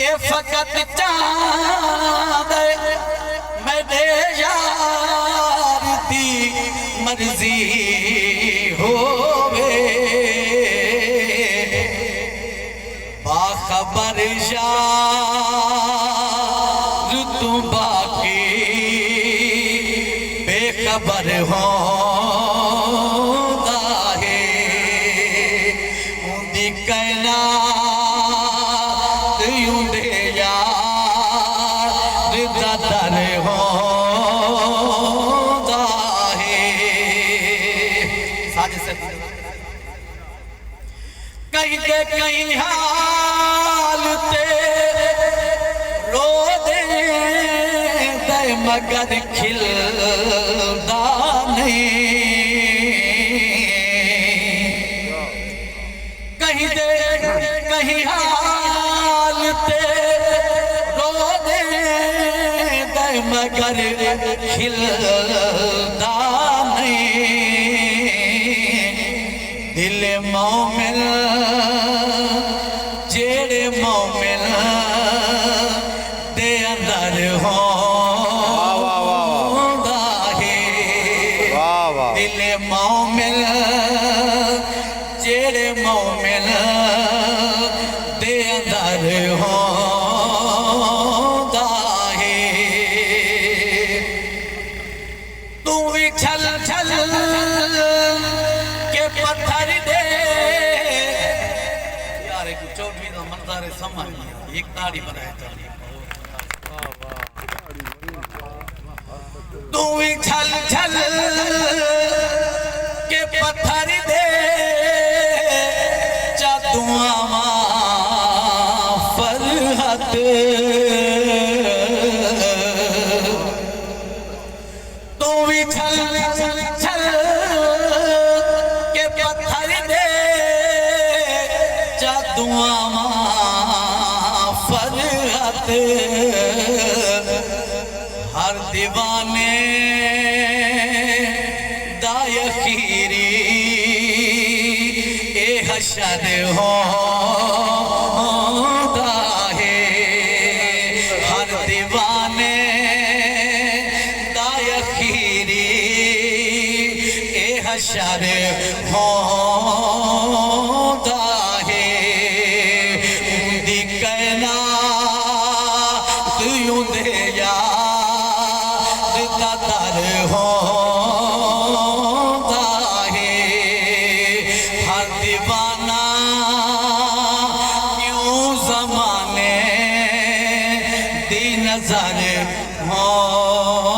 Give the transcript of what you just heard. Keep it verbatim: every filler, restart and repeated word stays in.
اے فقط چاہندے میݙے یار دی مرضی ہووے۔ باخبر یار توں باقی بے خبر ہوندا ہے۔ اوندی کائنات اوندے یار دا در ہوندا ہے۔ ساجد سر۔ کہیں دے کہیں حال تے رو دے مگر کھلدا نہیں۔ کہیں دے کہیں حال تے رو دے مگر کھلدا نہیں۔ دل مومن جیڑھے مومن دے اندر ہوندا ہے۔ دل مومن جیڑھے مومن دے اندر ہوندا ہے۔ توں وی چھل چھل کے پتھر دے۔ یار، ایک چوٹھی دا منظر ہے، سمجھ نہیں آتی۔ ایک تاڑی بنائے چاہیے۔ توں وی چھل چھل کے پتھر دے چا دعاواں فرحت۔ توں وی چھل چھل کے پتھر دے چا دعاواں فرحت۔ ہر دیوانے دا اخیری اے حشر ہوندا ہے۔ ہر دیوانے دا اخیری اے حشر ہوندا ہے۔ اوندی کائنات اوندے یاد دا در ہوندا ہے۔ ہر دیوانہ کیوں زمانے دی نظر ہوندا